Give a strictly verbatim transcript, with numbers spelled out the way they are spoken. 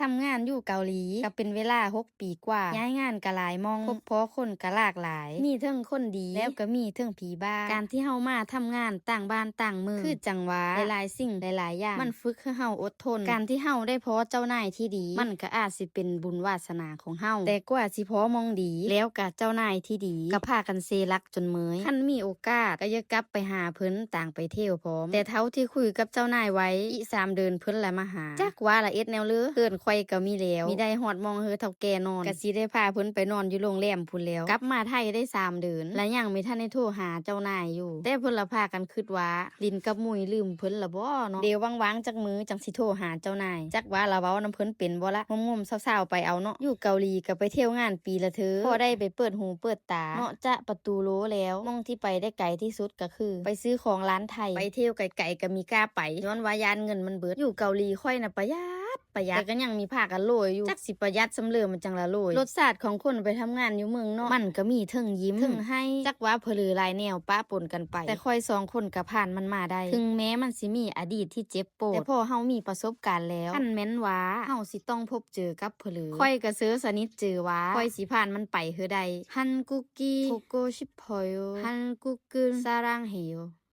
ทำงานอยู่เกาหลีก็เป็นเวลาหกปีกว่า ย้ายงานก็หลายหม่อง พบพ้อคนก็หลากหลาย มีเทิงคนดี แล้วก็มีเทิงผีบ้า การที่เฮามาทำงานต่างบ้านต่างเมือง คือจั่งว่าหลายๆสิ่งหลายๆอย่าง มันฝึกให้เฮาอดทน การที่เฮาได้พ้อเจ้านายที่ดี มันก็อาจสิเป็นบุญวาสนาของเฮา แต่กว่าสิพ้อหม่องดี แล้วก็เจ้านายที่ดี ก็พากันเซหลักจนเมื่อย คันมีโอกาสก็อย่ากลับไปหาเพิ่น ต่างไปเที่ยวพร้อม แต่เท่าที่คุยกับเจ้านายไว้ อีกสามเดือนเพิ่นละมาหา จักว่าละเอ็ดแนวเลือ เพื่อนข่อยก็มีแล้ว มีได้ฮอดหม่องเฮือเฒ่าแก่นอน ก็สิได้พาเพิ่นไปนอนอยู่โรงแรมพู้นแล้ว กลับมาไทยได้สามเดือน และยังไม่ทันได้โทรหาเจ้านายอยู่ แต่เพิ่นละพากันคิดว่า หลิ้นกับหมุ่ยลืมเพิ่นละบ่เนาะ เดี๋ยวว่างๆจักมื้อจั่งสิโทรหาเจ้านาย จักว่าละเว้านำเพิ่นเป็นบ่ละ งมๆเซาๆไปเอาเนาะ อยู่เกาหลีก็ไปเที่ยวงานปีละเทื่อ พอได้ไปเปิดหูเปิดตา เนาะจะประตูโลแล้ว หม่องที่ไปได้ไกลที่สุดก็คือ ไปซื้อของร้านไทย ไปเที่ยวไกลๆก็มีกล้าไป ย้อนว่าย้านเงินมันเบิด อยู่เกาหลีข่อยน่ะประหยัด ประหยัด แต่ก็ยังมีพากันโลยอยู่ จักสิประหยัดส่ำเลิศมันจั่งละโลย รสชาติของคนไปทำงานอยู่เมืองนอก มันก็มีเทิงยิ้ม เทิงไห้ จักว่าเผลอหลายแนวปะปนกันไป แต่ข่อยสองคนก็ผ่านมันมาได้ ถึงแม้มันสิมีอดีตที่เจ็บปวด แต่พอเฮามีประสบการณ์แล้ว คันแม่นว่าเฮาสิต้องพบเจอกับเผลอ ข่อยก็เชื่อสนิทเจอว่า ข่อยสิผ่านมันไปให้ได้ ฮันกุกกี้ 보고 싶어요. 한국은 사랑해요.